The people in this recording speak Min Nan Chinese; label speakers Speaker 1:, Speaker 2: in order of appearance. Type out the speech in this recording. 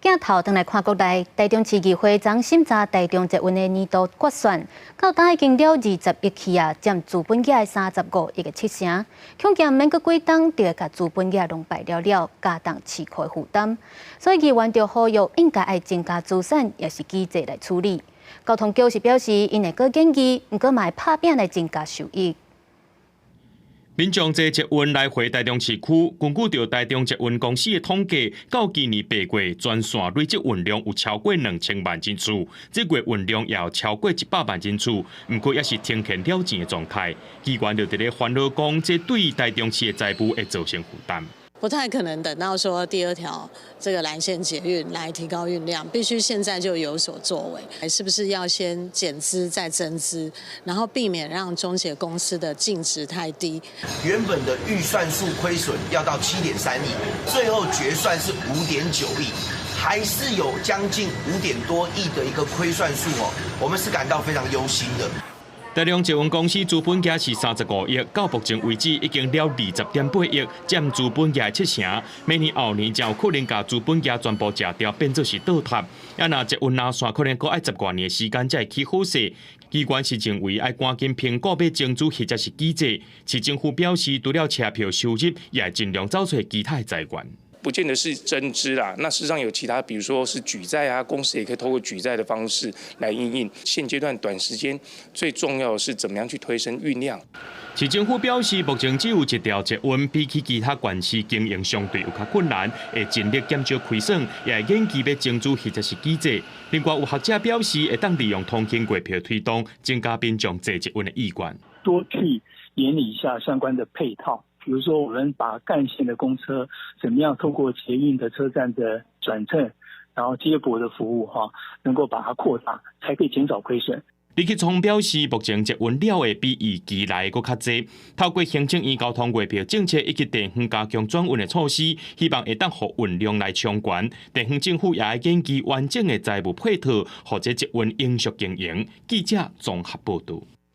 Speaker 1: 鏡頭轉來看國內，台中市議會昨審查台中捷運的年度決算，到今已經了20億去啊，佔資本額的35億的七成，恐驚免閣幾冬就會共資本額攏敗了了，加重市庫的負擔。所以議員就呼籲應該愛增加資產，抑是舉債來處理。交通局是表示，𪜶會閣研議，毋過嘛會拍拚來增加收益。
Speaker 2: 民眾坐捷運來回台中市區，根據著台中捷運公司的統計，到今年8月，全線累積運量有超過2000萬人次，這月運量也有超過100萬人次，毋過也是呈現了錢的狀態。議員就佇咧煩惱講，這對台中市的財務會造成負擔。
Speaker 3: 不太可能等到說第二條這個藍線捷運來提高運量，必須現在就有所作為。是不是要先減資再增資，然後避免讓中捷公司的淨值太低？
Speaker 4: 原本的預算數虧損要到7.3億，最後決算是5.9億，還是有將近5點多億的一個虧算數哦，我們是感到非常憂心的。
Speaker 2: 台中捷運公司資本額是35億，到目前為止已經了20.8億，佔資本額七成。明年後年才有可能共資本額全部食掉，變做是倒貼。啊，若捷運藍線可能閣愛十外年的時間才會起好勢。機關是認為愛趕緊評估欲增資或者是舉債。市政府表示，除了車票收入，也會盡量找揣其他的財源。
Speaker 5: 不見得是增資啦，那事實上有其他，比如說是舉債啊，公司也可以透過舉債的方式來因應。現階段短時間最重要的是怎麼樣去推升運量。
Speaker 2: 市政府表示，目前只有一條捷運，比起其他縣市經營相對有較困難，會盡力減少虧損，也會研究欲增資或者是舉債。另外有學者表示，會當利用通勤月票推動，增加民眾坐捷運的意願。
Speaker 6: 多去研擬一下相關的配套。比如說，我們把幹線的公車怎麼樣透過捷運的車站的轉乘，然後接駁的服務，哈，能夠把它擴大，才可以減少虧損。
Speaker 2: 李克聰表示，目前捷運了的比預期來閣較濟。透過行政院交通月票政策以及地方加強轉運的措施，希望會當予運量來衝懸。地方政府也愛研究完整的財務配套，予這捷運永續經營。記者綜合報導。